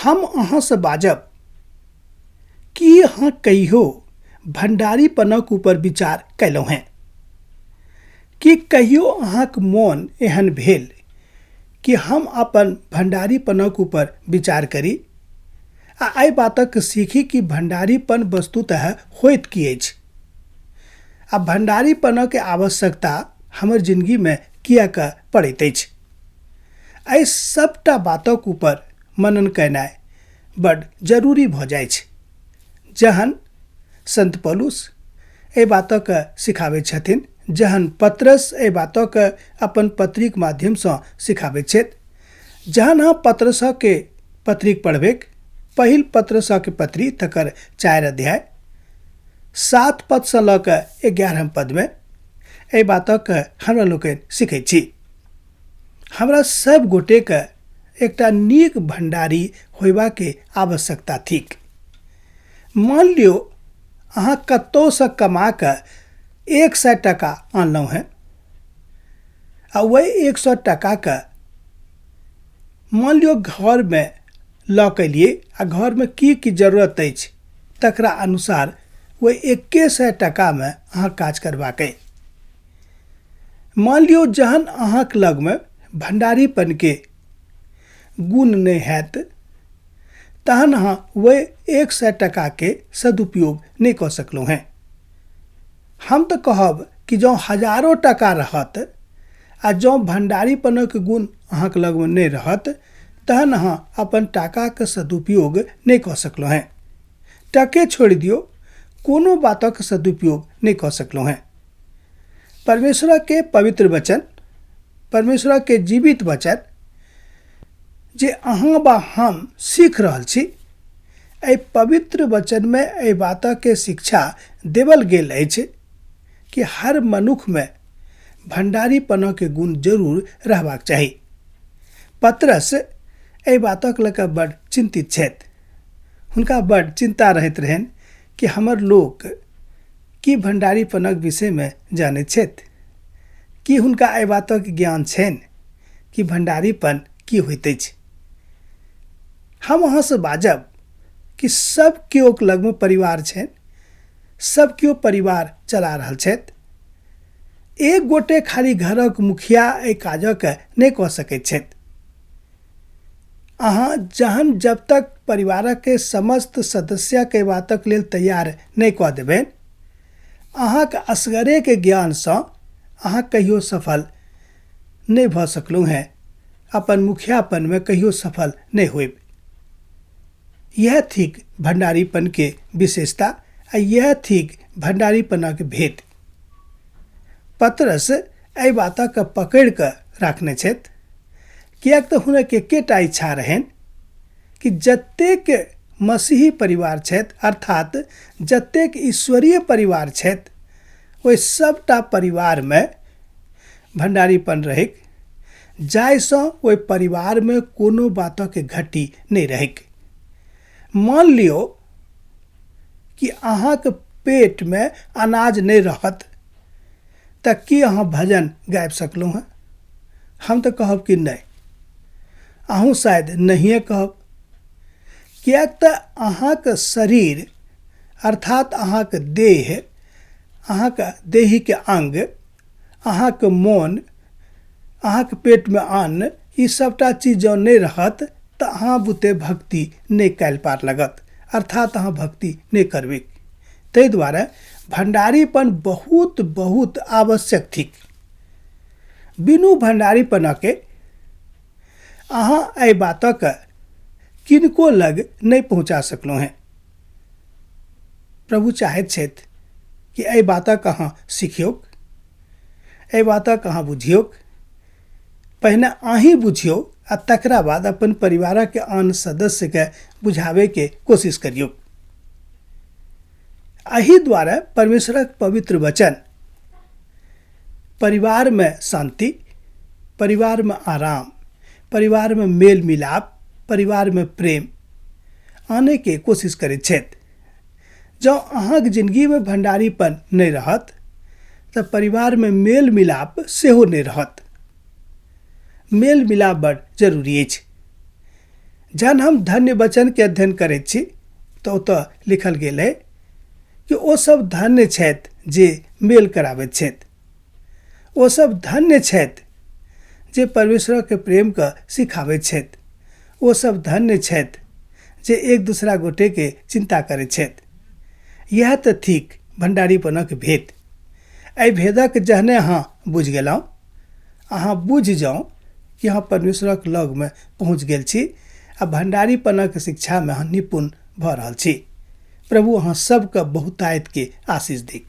हम अहाँसँ बाजब, की अहाँ कहियो भण्डारीपनक ऊपर विचार कयलहुँ हेँ? की कहियो अहाँक मोन एहन भेल कि हम अपन भण्डारीपनक ऊपर विचार करी आ एहि बातक सीखी कि भण्डारीपन वस्तुतः होइत की अछि आ भण्डारीपनक आवश्यकता हमर जिनगीमे किएक पड़ैत अछि? एहि सभटा बातक ऊपर मनन कयनाइ बड्ड जरूरी भऽ जाइछ। जहन संत पौलुस एहि बातक सिखाबैत छथिन, जहन पतरस एहि बातक अपन पत्रीक माध्यमसँ सिखाबैत छथि, जहन अहाँ पतरसके पत्रीक पढ़बैक, पहिल पतरसके पत्री तकर 4 अध्याय 7 पदसँ लऽ कऽ 11 पदमे एहि बातक हमरा लोकनि सिखैत छी। हमरा सब गोटेके एकटा नीक भण्डारी होयबाके आवश्यकता थिक। मान लियौ अहाँ कतहुसँ कमा कऽ 100 टाका आनलहुँ हेँ आ ओहि 100 टाकाके मान लियौ घरमे लऽ कऽ एलियै आ घरमे की की जरूरत अछि तकरा अनुसार ओहि 100 टाकामे अहाँ काज करबाक अइ। मान लियौ जहन अहाँके लगमे भण्डारीपनके गुण नहि हैत तहन अहाँ ओहि 100 टाकाके सदुपयोग नहि कऽ सकलहुँ हेँ। हम तऽ कहब कि जँ हजारो टाका रहत आ जँ भण्डारीपनक गुण अहाँके लगमे नहि रहत तहन अहाँ अपन टाकाके सदुपयोग नहि कऽ सकलहुँ हेँ। टके छोड़ि दियौ, कोनो बातक सदुपयोग नहि कऽ सकलहुँ हेँ। परमेश्वरके पवित्र वचन, परमेश्वरके जीवित वचन जे अहाँ वा हम सीख रहल छी, एहि पवित्र वचनमे एहि बातके शिक्षा देवल गेल अछि कि हर मनुखमे भण्डारीपनके गुण जरूर रहबाक चाही। पतरस एहि बातक लऽ कऽ बड चिन्तित छथि। हुनका बड चिन्ता रहैत रहनि कि हमर लोक की भण्डारीपनक विषयमे जानैत छथि? की हुनका एहि बातक ज्ञान छनि कि भण्डारीपन की होइत अछि? हम अहाँसँ बाजब कि सब केओक लगमे परिवार छनि, सब केओ परिवार चला रहल छथि। एक गोटे खाली घरक मुखिया एहि काजक नहि कऽ सकैत छथि। अहाँ जहन जब तक परिवारक समस्त सदस्यके बातक लेल तैयार नहि कऽ देबनि, अहाँके असगरेके ज्ञानसँ अहाँ कहियो सफल नहि भऽ सकलहुँ हेँ, अपन मुखियापनमे कहियो सफल नहि होयब। इएह थिक भण्डारीपनके विशेषता आ इएह थिक भण्डारीपनक भेद। पतरस एहि बातके पकड़ि कऽ राखने छथि, किएक तऽ हुनक एकेटा इच्छा रहनि कि जतेक मसीही परिवार छथि, अर्थात जतेक ईश्वरीय परिवार छथि, ओहि सबटा परिवारमे भण्डारीपन रहैक, जाहिसँ ओहि परिवारमे कोनो बातक घटी नहि रहैक। मान लियौ कि अहाँके पेटमे अनाज नहि रहत तऽ की अहाँ भजन गाबि सकलहुँ हेँ? हम तऽ कहब कि नहि। अहूँ शायद नहिए कहब, किएक तऽ अहाँके शरीर अर्थात अहाँके देह, अहाँके देहीके अङ्ग, अहाँके मोन, अहाँके पेटमे अन्न, ई सबटा चीज जँ नहि रहत तऽ अहाँ बुते भक्ति नहि कयल पार लगत, अर्थात अहाँ भक्ति नहि करबै। ताहि दुआरे भण्डारीपन बहुत बहुत आवश्यक थिक। बिनु भण्डारीपनके अहाँ एहि बातक किनको लग नहि पहुँचा सकलहुँ हेँ। प्रभु चाहैत छथि कि एहि बातक अहाँ सिखियौक, एहि बातक अहाँ बुझियौक। पहिने अहीं बुझियौ आ तकरा बाद अपन परिवारक आन सदस्यके बुझाबैके कोशिश करियौ। एहि दुआरे परमेश्वरक पवित्र वचन परिवारमे शान्ति, परिवारमे आराम, परिवारमे मेल मिलाप, परिवारमे प्रेम आनैके कोशिश करैत छथि। जँ अहाँके जिनगीमे भण्डारीपन नहि रहत तऽ परिवारमे मेल मिलाप सेहो नहि रहत। मेल मिलाप बड़ जरूरी अछि। जहन हम धन्य वचनके अध्ययन करैत छी तऽ ओतऽ लिखल गेल अइ कि ओ सब धन्य छथि जे मेल कराबैत छथि, ओ सब धन्य छथि जे परमेश्वरके प्रेमके सिखाबैत छथि, ओ सब धन्य छथि जे एक दोसरा गोटेके चिन्ता करैत छथि। इएह तऽ थिक भण्डारीपनक भेद। एहि भेदक जहने अहाँ बुझि गेलहुँ, अहाँ बुझि जाउ कि अहाँ परमेश्वरक लगमे पहुँच गेल छी आ भण्डारीपनक शिक्षामे अहाँ निपुण भऽ रहल छी। प्रभु अहाँ सबके बहुतायतके आशीष दिक।